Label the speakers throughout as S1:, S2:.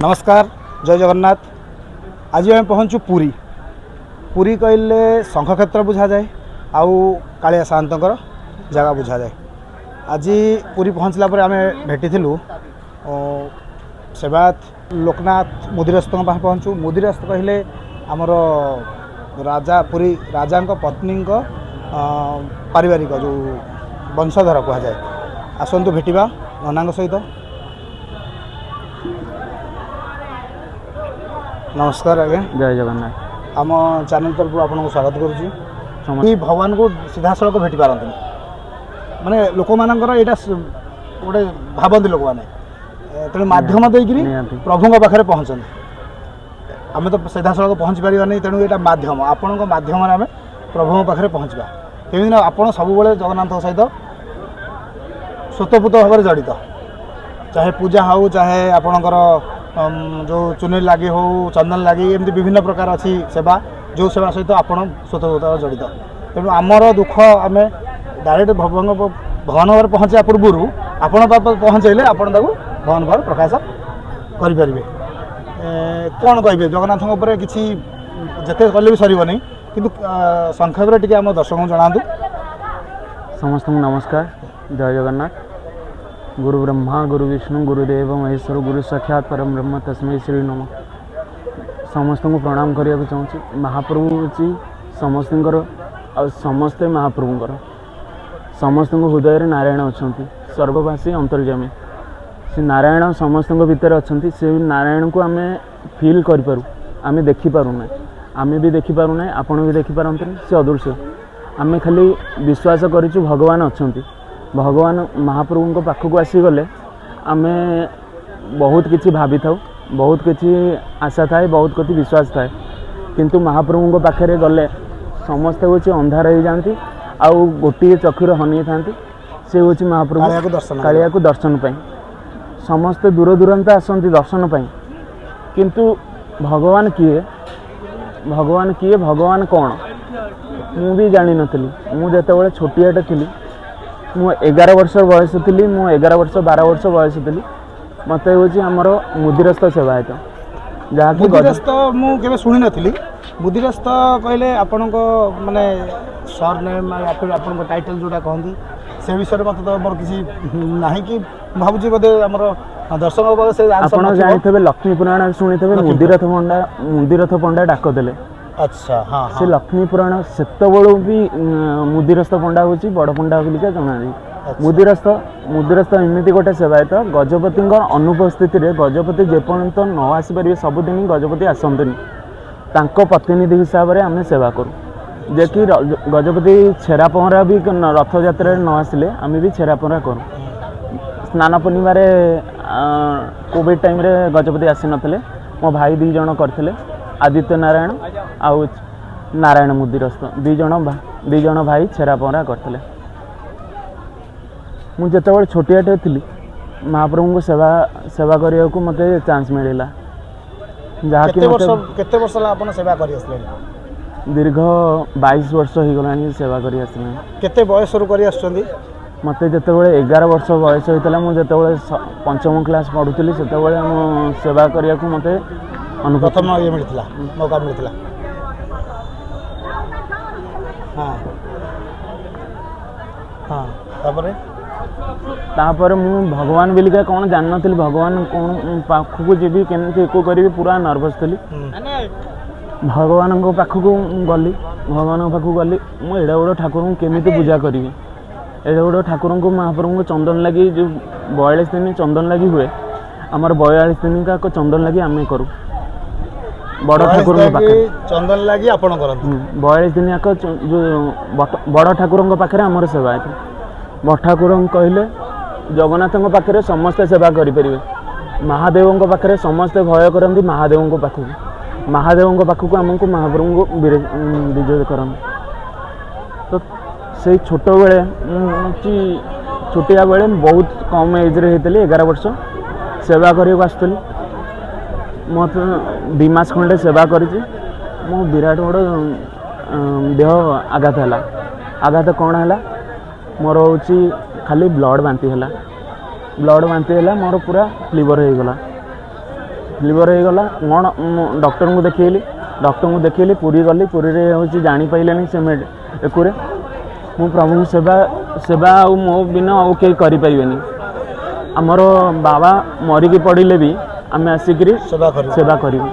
S1: ନମସ୍କାର, ଜୟ ଜଗନ୍ନାଥ। ଆଜି ଆମେ ପହଞ୍ଚୁ ପୁରୀ। ପୁରୀ କହିଲେ ଶଙ୍ଖକ୍ଷେତ୍ର ବୁଝାଯାଏ ଆଉ କାଳିଆ ସାଆନ୍ତଙ୍କର ଜାଗା ବୁଝାଯାଏ। ଆଜି ପୁରୀ ପହଞ୍ଚିଲା ପରେ ଆମେ ଭେଟିଥିଲୁ ସେବାୟତ ଲୋକନାଥ ମୁଦିରସ୍ତଙ୍କ ପାଖେ ପହଞ୍ଚୁ। ମୁଦିରସ୍ତ କହିଲେ ଆମର ରାଜା, ପୁରୀ ରାଜାଙ୍କ ପତ୍ନୀଙ୍କ ପାରିବାରିକ ଯେଉଁ ବଂଶଧର କୁହାଯାଏ। ଆସନ୍ତୁ ଭେଟିବା ନନାଙ୍କ ସହିତ। ନମସ୍କାର ଆଜ୍ଞା।
S2: ଜୟ ଜଗନ୍ନାଥ।
S1: ଆମ ଚ୍ୟାନେଲ୍ ତରଫରୁ ଆପଣଙ୍କୁ ସ୍ୱାଗତ କରୁଛି। ଏଇ ଭଗବାନଙ୍କୁ ସିଧାସଳଖ ଭେଟି ପାରନ୍ତିନି, ମାନେ ଲୋକମାନଙ୍କର ଏଇଟା ଗୋଟେ ଭାବନ୍ତି ଲୋକମାନେ, ତେଣୁ ମାଧ୍ୟମ ଦେଇକିରି ପ୍ରଭୁଙ୍କ ପାଖରେ ପହଞ୍ଚନ୍ତି। ଆମେ ତ ସିଧାସଳଖ ପହଞ୍ଚି ପାରିବାନି, ତେଣୁ ଏଇଟା ମାଧ୍ୟମ। ଆପଣଙ୍କ ମାଧ୍ୟମରେ ଆମେ ପ୍ରଭୁଙ୍କ ପାଖରେ ପହଞ୍ଚିବା। କେମିତି ନା ଆପଣ ସବୁବେଳେ ଜଗନ୍ନାଥଙ୍କ ସହିତ ସ୍ୱତଃପ୍ରୋତ ଭାବରେ ଜଡ଼ିତ, ଚାହେ ପୂଜା ହେଉ, ଚାହେ ଆପଣଙ୍କର ଯେଉଁ ଚୁନି ଲାଗି ହେଉ, ଚନ୍ଦନ ଲାଗି, ଏମିତି ବିଭିନ୍ନ ପ୍ରକାର ଅଛି ସେବା, ଯେଉଁ ସେବା ସହିତ ଆପଣ ସ୍ୱତଃପ୍ରୋତ ଭାବରେ ଜଡ଼ିତ। ତେଣୁ ଆମର ଦୁଃଖ ଆମେ ଡାଇରେକ୍ଟ ଭଗବାନଙ୍କ ପାଖରେ ପହଞ୍ଚିବା ପୂର୍ବରୁ ଆପଣ ପାଖରେ ପହଞ୍ଚାଇଲେ ଆପଣ ତାକୁ ଭଗବାନଙ୍କ ପାଖରେ ପ୍ରକାଶ କରିପାରିବେ। କ'ଣ କହିବେ ଜଗନ୍ନାଥଙ୍କ ଉପରେ? କିଛି ଯେତେ କଲେ ବି ସରିବନି, କିନ୍ତୁ ସଂକ୍ଷେପରେ ଟିକେ ଆମ ଦର୍ଶକଙ୍କୁ ଜଣାନ୍ତୁ।
S2: ସମସ୍ତଙ୍କୁ ନମସ୍କାର, ଜୟ ଜଗନ୍ନାଥ। ଗୁରୁ ବ୍ରହ୍ମା ଗୁରୁ ବିଷ୍ଣୁ ଗୁରୁଦେବ ମହେଶ୍ୱର ଗୁରୁ ସାକ୍ଷାତ ପରମ ବ୍ରହ୍ମ ତସ୍ମୈ ଶ୍ରୀ ନମଃ। ସମସ୍ତଙ୍କୁ ପ୍ରଣାମ କରିବାକୁ ଚାହୁଁଛି। ମହାପ୍ରଭୁ ହେଉଛି ସମସ୍ତଙ୍କର ଆଉ ସମସ୍ତେ ମହାପ୍ରଭୁଙ୍କର। ସମସ୍ତଙ୍କ ହୃଦୟରେ ନାରାୟଣ ଅଛନ୍ତି, ସର୍ବବାସୀ ଅନ୍ତର୍ଯାମୀ। ସେ ନାରାୟଣ ସମସ୍ତଙ୍କ ଭିତରେ ଅଛନ୍ତି। ସେ ନାରାୟଣକୁ ଆମେ ଫିଲ୍ କରିପାରୁ, ଆମେ ଦେଖିପାରୁନାହିଁ। ଆମେ ବି ଦେଖିପାରୁନାହିଁ, ଆପଣ ବି ଦେଖିପାରନ୍ତିନି, ସେ ଅଦୃଶ୍ୟ। ଆମେ ଖାଲି ବିଶ୍ୱାସ କରିଛୁ ଭଗବାନ ଅଛନ୍ତି। ଭଗବାନ ମହାପ୍ରଭୁଙ୍କ ପାଖକୁ ଆସିଗଲେ ଆମେ ବହୁତ କିଛି ଭାବିଥାଉ, ବହୁତ କିଛି ଆଶା ଥାଏ, ବହୁତ କିଛି ବିଶ୍ୱାସ ଥାଏ, କିନ୍ତୁ ମହାପ୍ରଭୁଙ୍କ ପାଖରେ ଗଲେ ସମସ୍ତେ ହେଉଛି ଅନ୍ଧାର ହେଇଯାଆନ୍ତି ଆଉ ଗୋଟିଏ ଚକ୍ଷୁରେ ହନେଇଥାନ୍ତି। ସେ ହେଉଛି ମହାପ୍ରଭୁ କାଳିଆକୁ ଦର୍ଶନ ପାଇଁ ସମସ୍ତେ ଦୂର ଦୂରାନ୍ତ ଆସନ୍ତି ଦର୍ଶନ ପାଇଁ। କିନ୍ତୁ ଭଗବାନ କିଏ, ଭଗବାନ କିଏ, ଭଗବାନ କ'ଣ ମୁଁ ବି ଜାଣିନଥିଲି। ମୁଁ ଯେତେବେଳେ ଛୋଟିଆଟେ ଥିଲି, ମୁଁ 11 ବର୍ଷ ବୟସ ଥିଲି, ମୁଁ 11 ବର୍ଷ 12 ବର୍ଷ ବୟସ ଥିଲି, ମୋତେ ହେଉଛି ଆମର ମୁଦିରସ୍ତ ସେବାୟତ, ଯାହାକି
S1: ମୁଦିରସ୍ତ ମୁଁ କେବେ ଶୁଣିନଥିଲି। ମୁଦିରସ୍ତ କହିଲେ ଆପଣଙ୍କ ମାନେ ସର୍ ନେମ୍, ଆପଣଙ୍କ ଟାଇଟଲ୍ ଯେଉଁଟା କହନ୍ତି, ସେ ବିଷୟରେ ମୋତେ ତ ମୋର କିଛି ନାହିଁ କି ମୁଁ ଭାବୁଛି ବୋଧେ ଆମର ଦର୍ଶକ ସେ
S2: ଆପଣ ଜାଣିଥିବେ ଲକ୍ଷ୍ମୀ ପୁରାଣ ଶୁଣିଥିବେ, ମୁଦିରଥ ପଣ୍ଡା, ମୁଦିରଥ ପଣ୍ଡା ଡାକ ଦେଲେ।
S1: ଆଚ୍ଛା, ହଁ।
S2: ସେ ଲକ୍ଷ୍ମୀ ପୁରାଣ ସେତେବେଳୁ ବି ମୁଦିରସ୍ତ ପଣ୍ଡା ହେଉଛି ବଡ଼ ପଣ୍ଡା ବୋଲିକା ଜଣାଯାଏ। ମୁଦିରସ୍ତ ଏମିତି ଗୋଟେ ସେବାୟତ, ଗଜପତିଙ୍କ ଅନୁପସ୍ଥିତିରେ ଗଜପତି ଯେପର୍ଯ୍ୟନ୍ତ ନ ଆସିପାରିବେ, ସବୁଦିନ ଗଜପତି ଆସନ୍ତିନି, ତାଙ୍କ ପ୍ରତିନିଧି ହିସାବରେ ଆମେ ସେବା କରୁ। ଯେ କି ଗଜପତି ଛେରା ପହଁରା ବି ରଥଯାତ୍ରାରେ ନ ଆସିଲେ ଆମେ ବି ଛେରା ପହଁରା କରୁ। ସ୍ନାନ ପୂର୍ଣ୍ଣିମାରେ କୋଭିଡ଼ ଟାଇମ୍ରେ ଗଜପତି ଆସିନଥିଲେ, ମୋ ଭାଇ 2 ଜଣ କରିଥିଲେ, ଆଦିତ୍ୟ ନାରାୟଣ ଆଉ ନାରାୟଣ ମୁଦିରସ୍ତ, 2 ଜଣ ଭାଇ ଛେରା ପହଁରା କରିଥିଲେ। ମୁଁ ଯେତେବେଳେ ଛୋଟିଆଟେ ଥିଲି ମହାପ୍ରଭୁଙ୍କୁ ସେବା କରିବାକୁ ମୋତେ ଚାନ୍ସ ମିଳିଲା।
S1: ଯାହାକି କେତେ ବର୍ଷ ହେଲା ଆପଣ ସେବା କରି ଆସିଲେଣି?
S2: ଦୀର୍ଘ 22 ବର୍ଷ ହେଇଗଲାଣି ସେବା କରି ଆସିଲେଣି।
S1: କେତେ ବୟସରୁ କରି ଆସୁଛନ୍ତି?
S2: ମୋତେ ଯେତେବେଳେ 11 ବର୍ଷ ବୟସ ହେଇଥିଲା, ମୁଁ ଯେତେବେଳେ ପଞ୍ଚମ କ୍ଲାସ୍ ପଢ଼ୁଥିଲି, ସେତେବେଳେ ମୁଁ ସେବା କରିବାକୁ ମୋତେ
S1: ପ୍ରଥମ ଇଏ ମିଳିଥିଲା, ମୌକା ମିଳିଥିଲା। ହଁ ହଁ।
S2: ତାପରେ ମୁଁ ଭଗବାନ ବୋଲିକା କ'ଣ ଜାଣିନଥିଲି, ଭଗବାନ କ'ଣ, ପାଖକୁ ଯିବି କେମିତି, ଏକୁ କରିବି, ପୁରା ନର୍ଭସ୍ ଥିଲି। ଭଗବାନଙ୍କ ପାଖକୁ ମୁଁ ଗଲି, ଭଗବାନଙ୍କ ପାଖକୁ ଗଲି, ମୁଁ ଏଡ଼େ ବଡ଼ ଠାକୁରଙ୍କୁ କେମିତି ପୂଜା କରିବି? ଏଡ଼େ ବଡ଼ ଠାକୁରଙ୍କୁ ମହାପ୍ରଭୁଙ୍କୁ ଚନ୍ଦନ ଲାଗି ଯେଉଁ 42 ଦିନ ଚନ୍ଦନ ଲାଗି ହୁଏ ଆମର, 42 ଦିନ ଚନ୍ଦନ ଲାଗି ଆମେ କରୁ ବଡ଼ ଠାକୁରଙ୍କ ପାଖରେ।
S1: ଚନ୍ଦନ ଲାଗି ଆପଣ କରନ୍ତି?
S2: 42 ଦିନ ଯାକ ଯେଉଁ ବଡ଼ ଠାକୁରଙ୍କ ପାଖରେ ଆମର ସେବା ହେଇଥାଏ। ବଡ଼ ଠାକୁରଙ୍କୁ କହିଲେ ଜଗନ୍ନାଥଙ୍କ ପାଖରେ ସମସ୍ତେ ସେବା କରିପାରିବେ, ମହାଦେବଙ୍କ ପାଖରେ ସମସ୍ତେ ଭୟ କରନ୍ତି। ମହାଦେବଙ୍କ ପାଖକୁ, ମହାଦେବଙ୍କ ପାଖକୁ ଆମକୁ ମହାପ୍ରଭୁଙ୍କୁ ବିଜୟ କରନ୍ତି। ତ ସେଇ ଛୋଟବେଳେ ମୁଁ ହେଉଛି ଛୋଟିଆ ବେଳେ ବହୁତ କମ୍ ଏଜ୍ରେ ହେଇଥିଲି, 11 ବର୍ଷ, ସେବା କରିବାକୁ ଆସୁଥିଲି। ମୋତେ 2 ମାସ ଖଣ୍ଡେ ସେବା କରିଛି, ମୋ ବିରାଟ ବଡ଼ ଦେହ ଆଘାତ ହେଲା। ଆଘାତ କ'ଣ ହେଲା? ମୋର ହେଉଛି ଖାଲି ବ୍ଲଡ଼ ବାନ୍ତି ହେଲା, ବ୍ଲଡ଼ ବାନ୍ତି ହେଲା, ମୋର ପୁରା ଲିଭର ହେଇଗଲା। ଲିଭର ହେଇଗଲା। କ'ଣ ମୁଁ ଡକ୍ଟରଙ୍କୁ ଦେଖେଇଲି, ଡକ୍ଟରଙ୍କୁ ଦେଖେଇଲି, ପୁରୀ ଗଲି। ପୁରୀରେ ହେଉଛି ଜାଣିପାରିଲେନି ସେ ଏକୁରେ। ମୁଁ ପ୍ରଭୁଙ୍କ ସେବା ସେବା ଆଉ ମୋ ବିନା ଆଉ କେହି କରିପାରିବେନି। ଆମର ବାବା ମରିକି ପଡ଼ିଲେ ବି ଆମେ ଆସିକିରି
S1: ସେବା କରିବୁ,
S2: ସେବା କରିବୁ।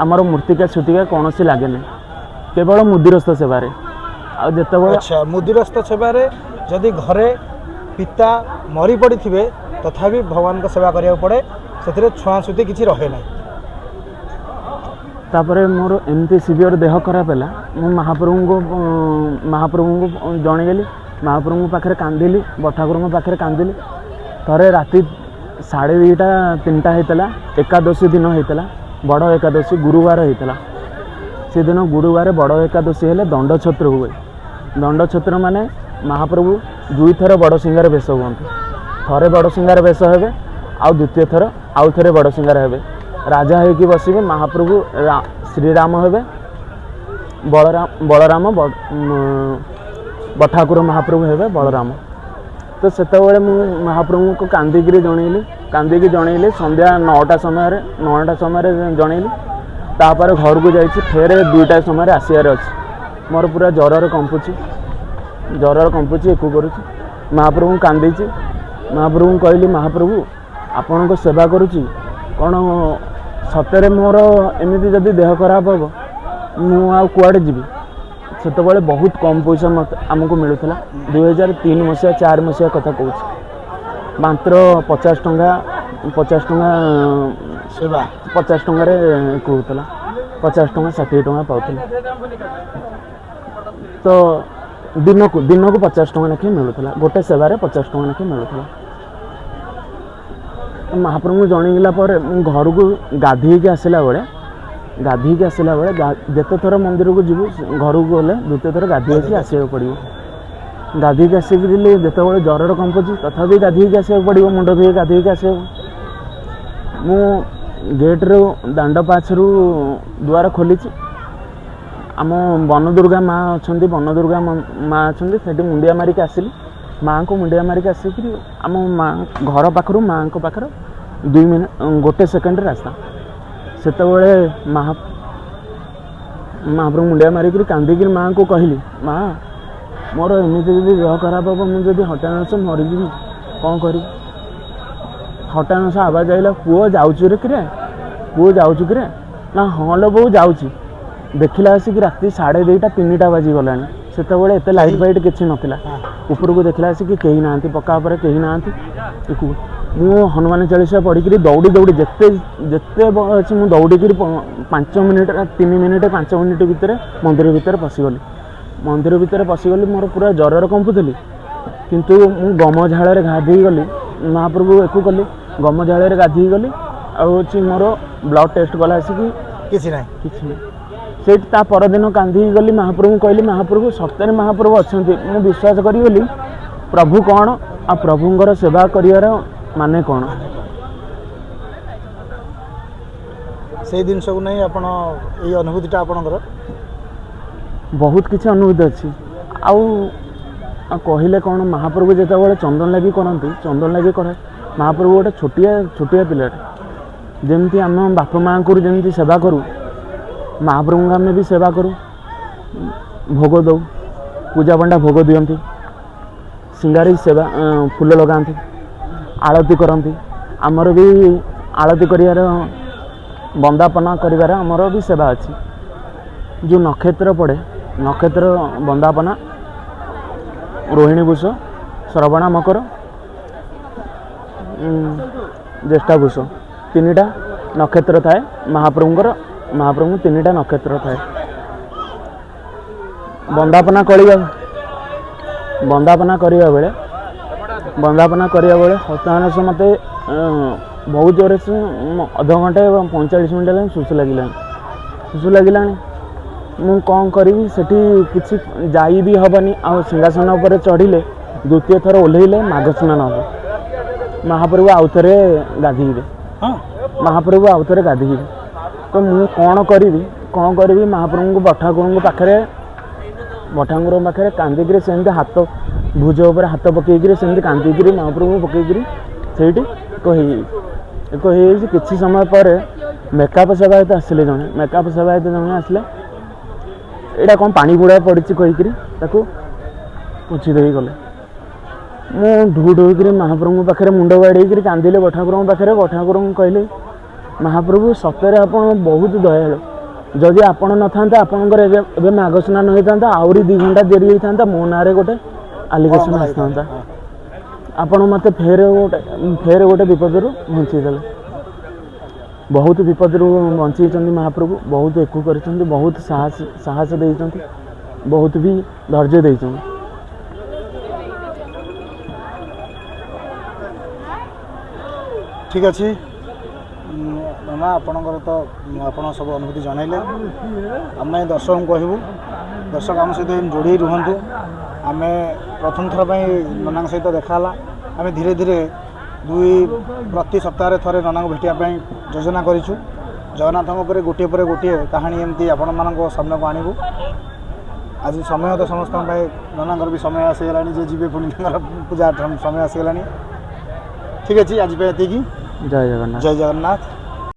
S2: ଆମର ମୂର୍ତ୍ତିକା ଛୁତିକା କୌଣସି ଲାଗେ ନାହିଁ, କେବଳ ମୁଦିରସ୍ତ ସେବାରେ। ଆଉ ଯେତେବେଳେ
S1: ଆଚ୍ଛା, ମୁଦିରସ୍ତ ସେବାରେ ଯଦି ଘରେ ପିତା ମରି ପଡ଼ିଥିବେ ତଥାପି ଭଗବାନଙ୍କ ସେବା କରିବାକୁ ପଡ଼େ, ସେଥିରେ ଛୁଆଁଛୁତି କିଛି ରହେ ନାହିଁ।
S2: ତାପରେ ମୋର ଏମିତି ସିଭିଅର ଦେହ ଖରାପ ହେଲା। ମୁଁ ମହାପ୍ରଭୁଙ୍କୁ ଜଣେଇଲି, ମହାପ୍ରଭୁଙ୍କ ପାଖରେ କାନ୍ଦିଲି, ବଠାକୁରଙ୍କ ପାଖରେ କାନ୍ଦିଲି। ଥରେ ରାତି 2:30 3ଟା ହେଇଥିଲା, ଏକାଦଶୀ ଦିନ ହେଇଥିଲା, ବଡ଼ ଏକାଦଶୀ ଗୁରୁବାର ହେଇଥିଲା। ସେଦିନ ଗୁରୁବାର ବଡ଼ ଏକାଦଶୀ ହେଲେ ଦଣ୍ଡଛତ୍ର ହୁଏ। ଦଣ୍ଡଛତ୍ର ମାନେ ମହାପ୍ରଭୁ ଦୁଇଥର ବଡ଼ ସିଂହାର ବେଶ ହୁଅନ୍ତି। ଥରେ ବଡ଼ ସିଂହାର ବେଶ ହେବେ, ଆଉ ଦ୍ୱିତୀୟ ଥର ଆଉ ଥରେ ବଡ଼ ସିଂହାର ହେବେ। ରାଜା ହେଇକି ବସିବେ ମହାପ୍ରଭୁ, ଶ୍ରୀରାମ ହେବେ, ବଳରାମ ବଠାକୁର ମହାପ୍ରଭୁ ହେବେ ବଳରାମ। ତ ସେତେବେଳେ ମୁଁ ମହାପ୍ରଭୁଙ୍କୁ କାନ୍ଦିକିରି ଜଣେଇଲି, କାନ୍ଦିକି ଜଣେଇଲି ସନ୍ଧ୍ୟା 9ଟା ସମୟରେ, 9ଟା ସମୟରେ ଜଣେଇଲି। ତାପରେ ଘରକୁ ଯାଇଛି, ଫେରେ 2ଟା ସମୟରେ ଆସିବାର ଅଛି। ମୋର ପୁରା ଜ୍ୱରରେ କମ୍ପୁଛି, ଜ୍ୱରରେ କମ୍ପୁଛି, ଏକୁ କରୁଛି। ମହାପ୍ରଭୁଙ୍କୁ କାନ୍ଦିଛି, ମହାପ୍ରଭୁଙ୍କୁ କହିଲି, ମହାପ୍ରଭୁ ଆପଣଙ୍କ ସେବା କରୁଛି, କ'ଣ ସତରେ ମୋର ଏମିତି ଯଦି ଦେହ ଖରାପ ହେବ ମୁଁ ଆଉ କୁଆଡ଼େ ଯିବି? ସେତେବେଳେ ବହୁତ କମ୍ ପଇସା ମୋତେ ଆମକୁ ମିଳୁଥିଲା। 2003 ମସିହା 4 ମସିହା କଥା କହୁଛି। ମାତ୍ର 50 ଟଙ୍କା, 50 ଟଙ୍କା
S1: ସେବା,
S2: 50 ଟଙ୍କାରେ କହୁଥିଲା, 50 ଟଙ୍କା 60 ଟଙ୍କା ପାଉଥିଲେ। ତ ଦିନକୁ 50 ଟଙ୍କା ଲେଖାଏଁ ମିଳୁଥିଲା, ଗୋଟେ ସେବାରେ 50 ଟଙ୍କା ଲେଖାଏଁ ମିଳୁଥିଲା। ମହାପ୍ରଭୁଙ୍କୁ ଜଣେଇଲା ପରେ ମୁଁ ଘରକୁ ଗାଧେଇକି ଆସିଲା ବେଳେ, ଗାଧେଇକି ଆସିଲା ବେଳେ ଯେତେ ଥର ମନ୍ଦିରକୁ ଯିବୁ, ଘରକୁ ଗଲେ ଦ୍ୱିତୀୟ ଥର ଗାଧେଇକି ଆସିବାକୁ ପଡ଼ିବ। ଗାଧେଇକି ଆସିକିରି ଯେତେବେଳେ ଜ୍ୱରରେ କମ୍ପୁଛି ତଥାପି ଗାଧେଇକି ଆସିବାକୁ ପଡ଼ିବ, ମୁଣ୍ଡ ଧୋଇ ଗାଧେଇକି ଆସିବାକୁ। ମୁଁ ଗେଟ୍ରୁ ଦାଣ୍ଡ ପାଛରୁ ଦୁଆର ଖୋଲିଛି, ଆମ ବନଦୁର୍ଗା ମା ଅଛନ୍ତି, ବନଦୁର୍ଗା ମା ଅଛନ୍ତି, ସେଠି ମୁଣ୍ଡିଆ ମାରିକି ଆସିଲି। ମାଆଙ୍କୁ ମୁଣ୍ଡିଆ ମାରିକି ଆସିକିରି ଆମ ମା ଘର ପାଖରୁ ମାଆଙ୍କ ପାଖରେ 2 ମିନିଟ୍ 1 ସେକେଣ୍ଡ ରାସ୍ତା। ସେତେବେଳେ ମହାପ୍ରଭୁ ମୁଣ୍ଡିଆ ମାରିକିରି କାନ୍ଦିକିରି ମାଆଙ୍କୁ କହିଲି, ମା ମୋର ଏମିତି ଯଦି ଦେହ ଖରାପ ହେବ, ମୁଁ ଯଦି ହଠାତ୍ ମରିଯିବି କ'ଣ କରିବି? ହଠାତ୍ ଆବାଜ ଆଇଲା, ପୁଅ ଯାଉଛୁ ରେ କିରେ, ପୁଅ ଯାଉଛୁ କିରେ? ନା ହଁ ଲୋ ବୋଉ ଯାଉଛି। ଦେଖିଲା ଆସିକି ରାତି 2:30 3ଟା ବାଜିଗଲାଣି। ସେତେବେଳେ ଏତେ ଲାଇଟ୍ ଫାଇଟ୍ କିଛି ନଥିଲା। ଉପରକୁ ଦେଖିଲା ଆସିକି କେହି ନାହାନ୍ତି, ପକ୍କା ଉପରେ କେହି ନାହାନ୍ତି। ମୁଁ ହନୁମାନ ଚାଳିଶା ପଢ଼ିକିରି ଦୌଡ଼ି ଦୌଡ଼ି ଯେତେ ଯେତେ ଅଛି ମୁଁ ଦୌଡ଼ିକିରି 5 ମିନିଟ୍ 3 ମିନିଟ୍ 5 ମିନିଟ୍ ଭିତରେ ମନ୍ଦିର ଭିତରେ ପଶିଗଲି। ମନ୍ଦିର ଭିତରେ ପଶିଗଲି, ମୋର ପୁରା ଜ୍ୱରରେ କମ୍ପୁଥିଲି, କିନ୍ତୁ ମୁଁ ଗମ ଝାଳରେ ଗାଧେଇ ଗଲି, ମହାପ୍ରଭୁ ଏକୁ କଲି, ଗମ ଝାଳରେ ଗାଧେଇ ଗଲି। ଆଉ ହେଉଛି ମୋର ବ୍ଲଡ଼ ଟେଷ୍ଟ କଲା ଆସିକି
S1: କିଛି ନାହିଁ,
S2: କିଛି ନାହିଁ। ସେଇଠି ତା ପରଦିନ କାନ୍ଦିକି ଗଲି, ମହାପ୍ରଭୁଙ୍କୁ କହିଲି, ମହାପ୍ରଭୁ ସତରେ ମହାପ୍ରଭୁ ଅଛନ୍ତି, ମୁଁ ବିଶ୍ୱାସ କରିଗଲି ପ୍ରଭୁ କ'ଣ ଆଉ ପ୍ରଭୁଙ୍କର ସେବା କରିବାର ମାନେ କ'ଣ।
S1: ସେଇ ଜିନିଷକୁ ନେଇ ଆପଣ ଏଇ ଅନୁଭୂତିଟା ଆପଣଙ୍କର
S2: ବହୁତ କିଛି ଅନୁଭୂତି ଅଛି। ଆଉ କହିଲେ କ'ଣ, ମହାପ୍ରଭୁ ଯେତେବେଳେ ଚନ୍ଦନ ଲାଗି କରନ୍ତି, ଚନ୍ଦନ ଲାଗି କରେ ମହାପ୍ରଭୁ ଗୋଟେ ଛୋଟିଆ ଛୋଟିଆ ପିଲାଟେ, ଯେମିତି ଆମ ବାପା ମାଆଙ୍କର ଯେମିତି ସେବା କରୁ, ମହାପ୍ରଭୁଙ୍କୁ ଆମେ ବି ସେବା କରୁ, ଭୋଗ ଦେଉ, ପୂଜାପଣ୍ଡା ଭୋଗ ଦିଅନ୍ତି, ସିଙ୍ଗାରୀ ସେବା ଫୁଲ ଲଗାନ୍ତି, ଆଳତି କରନ୍ତି। ଆମର ବି ଆଳତି କରିବାର, ବନ୍ଦାପନା କରିବାର ଆମର ବି ସେବା ଅଛି। ଯେଉଁ ନକ୍ଷତ୍ର ପଡ଼େ, ନକ୍ଷତ୍ର ବନ୍ଦାପନା, ରୋହିଣୀ ଭୂଷ, ଶ୍ରବଣା ମକର, ଜ୍ୟେଷ୍ଠା ଭୂଷ, 3ଟା ନକ୍ଷତ୍ର ଥାଏ ମହାପ୍ରଭୁଙ୍କର। ମହାପ୍ରଭୁଙ୍କୁ 3ଟା ନକ୍ଷତ୍ର ଥାଏ। ବନ୍ଦାପନା କରିବା ବେଳେ, ବନ୍ଦାପନା କରିବା ବେଳେ ହତାଶ ମୋତେ ବହୁତ ଜୋରରେ ସେ ଅଧଘଣ୍ଟେ 45 ମିନିଟ୍ ହେଲାଣି ଶୁଶୁ ଲାଗିଲାଣି, ଶୁଶୁ ଲାଗିଲାଣି। ମୁଁ କ'ଣ କରିବି, ସେଠି କିଛି ଯାଇ ବି ହେବନି, ଆଉ ସିଂହାସନ ଉପରେ ଚଢ଼ିଲେ ଦ୍ୱିତୀୟ ଥର ଓହ୍ଲେଇଲେ ମାଘ ସ୍ନାନ ହେବ, ମହାପ୍ରଭୁ ଆଉ ଥରେ ଗାଧୋଇବେ, ମହାପ୍ରଭୁ ଆଉ ଥରେ ଗାଧୋଇବେ। ତ ମୁଁ କ'ଣ କରିବି, କ'ଣ କରିବି? ମହାପ୍ରଭୁଙ୍କୁ ବଠାକୁରଙ୍କ ପାଖରେ, ବଠାକୁରଙ୍କ ପାଖରେ କାନ୍ଦିକିରି ସେମିତି ହାତ ଭୁଜ ଉପରେ ହାତ ପକେଇକିରି ସେମିତି କାନ୍ଦିକିରି ମହାପ୍ରଭୁଙ୍କୁ ପକେଇକିରି ସେଇଠି ଏକ ହେଇଯାଇଛି, ଏକ ହେଇଯାଇଛି। କିଛି ସମୟ ପରେ ମେକାପ ସେବାୟତ ଆସିଲେ ଜଣେ, ମେକାପ ସେବାୟତ ଜଣେ ଆସିଲେ, ଏଇଟା କ'ଣ ପାଣି ବୁଡ଼ା ପଡ଼ିଛି କହିକିରି ତାକୁ ପୋଛି ଦେଇ ଗଲେ। ମୁଁ ଢୁ ଢୁ ହେଇକିରି ମହାପ୍ରଭୁଙ୍କ ପାଖରେ ମୁଣ୍ଡ ବାଡ଼େଇକିରି କାନ୍ଦିଲି ବଠାକୁରଙ୍କ ପାଖରେ। ବଠାକୁରଙ୍କୁ କହିଲି, ମହାପ୍ରଭୁ ସତରେ ଆପଣ ବହୁତ ଦୟାଳୁ, ଯଦି ଆପଣ ନଥାନ୍ତେ ଆପଣଙ୍କର ଏବେ ଏବେ ମାଘ ସ୍ନାନ ହେଇଥାନ୍ତା, ଆହୁରି 2 ଘଣ୍ଟା ଦେରି ହେଇଥାନ୍ତା, ମୋ ନାଁରେ ଗୋଟେ ଆଲିଗେସନ୍ ଆସିଥାନ୍ତା। ଆପଣ ମୋତେ ଫେର ଗୋଟେ ବିପଦରୁ ବଞ୍ଚେଇଦେଲେ। ବହୁତ ବିପଦରୁ ବଞ୍ଚେଇଛନ୍ତି ମହାପ୍ରଭୁ, ବହୁତ ଏକୁ କରିଛନ୍ତି, ବହୁତ ସାହସ ଦେଇଛନ୍ତି, ବହୁତ ବି ଧୈର୍ଯ୍ୟ ଦେଇଛନ୍ତି।
S1: ଠିକ୍ ଅଛି ନନା, ଆପଣଙ୍କର ତ ଆପଣ ସବୁ ଅନୁଭୂତି ଜଣାଇଲେ। ଆମେ ଦର୍ଶକଙ୍କୁ କହିବୁ, ଦର୍ଶକ ଆମ ସହିତ ଏମିତି ଯୋଡ଼ି ହେଇ ରୁହନ୍ତୁ। ଆମେ ପ୍ରଥମ ଥର ପାଇଁ ନନାଙ୍କ ସହିତ ଦେଖା ହେଲା। ଆମେ ଧୀରେ ଧୀରେ 2 ପ୍ରତି ସପ୍ତାହରେ ଥରେ ନନାଙ୍କୁ ଭେଟିବା ପାଇଁ ଯୋଜନା କରିଛୁ। ଜଗନ୍ନାଥଙ୍କ ଉପରେ ଗୋଟିଏ ପରେ ଗୋଟିଏ କାହାଣୀ ଏମିତି ଆପଣମାନଙ୍କ ସାମ୍ନାକୁ ଆଣିବୁ। ଆଜି ସମୟ ତ ସମସ୍ତଙ୍କ ପାଇଁ, ନନାଙ୍କର ବି ସମୟ ଆସିଗଲାଣି ଯେ ଯିବେ ପୁଣି ତାଙ୍କର ପୂଜା ସମୟ ଆସିଗଲାଣି। ଠିକ୍ ଅଛି, ଆଜି ପାଇଁ ଏତିକି।
S2: ଜୟ ଜଗନ୍ନାଥ।
S1: ଜୟ ଜଗନ୍ନାଥ।